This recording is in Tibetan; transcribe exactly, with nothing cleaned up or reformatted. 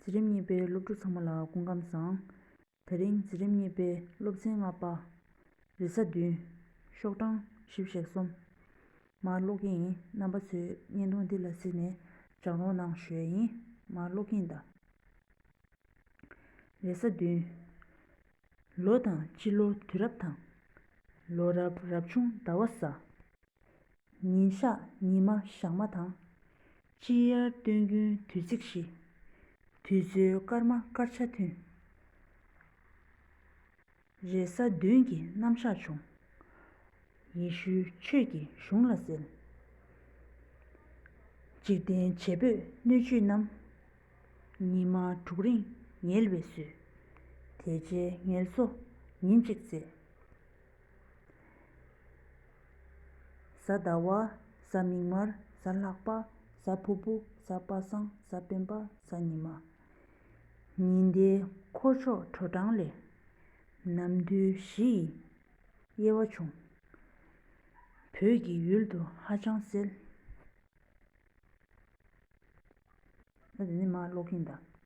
འཛིན་རིམ་གཉིས་པའི་སློབ་ཕྲུག་ཚང་མ་ལ་སྐུ་ཁམས་བཟང་། དེ་རིང་འཛིན་རིམ་གཉིས་པའི་སློབ་ཚན་ལྔ་པ། རེས་གཟའ་བདུན། ཤོག་གྲངས་བཞི་བཅུ་ཞེ་གསུམ། མར་ཀློག་གི་ཡིན། རྣམ་པ་ཚོས་བརྙན་ཐུང་འདི་ལ་གཟིགས་ནས་སྦྱང་རོགས་གནང་ཞུ་ཡ་ཡིན། མར་ཀློག་གི་ཡིན་ད། རེས་གཟའ་བདུན། ལོ་དང་སྤྱི་ལོ་དུས་རབས་དང་། ལོ་རབས་རབ་བྱུང་ཟླ་བ་གཟའ། ཉིན་ཞག་ཉི་མ་ཞག་མ་དང་། དཔྱིད་དབྱར་སྟོན་རྒྱུན་དུས་ཚིགས་བཞི། དུས་ཚོད་སྐར་མ་སྐར་ཆ་ཐུན། རེས་གཟའ་བདུན་གྱི་རྣམ་གཞག་བྱུང་། ཡེ་ཤུའི་ཆོས་ཀྱི་གཞུང་ལ་གསལ། འཇིག་རྟེན་བྱེད་པོས་སྣོད་བཅུད་རྣམས། ཉི་མ་དྲུག་རིང་ངལ་བས་གསོས། དེ་རྗེས་ངལ་གསོ་ཉིན་གཅིག་བསྩལ། གཟའ་ཟླ་བ། གཟའ་མིག་དམར། གཟའ་ལྷག་པ། གཟའ་ཕུར་བུ། གཟའ་པ་སངས། གཟའ་སྤེན་པ། གཟའ་ཉི་མ། ཉིན་དེའི་འཁོར་ཕྱོགས་དྲོ་གྲང་ལས། ནམ་དུས་བཞི་ཡི་དབྱེ་བ་བྱུང་། བོད་ཀྱི་ཡུལ་དུ་ཧ་ཅང་གསལ། ད་དེ་ནས་མར་ཀློག་གིན་གདའ།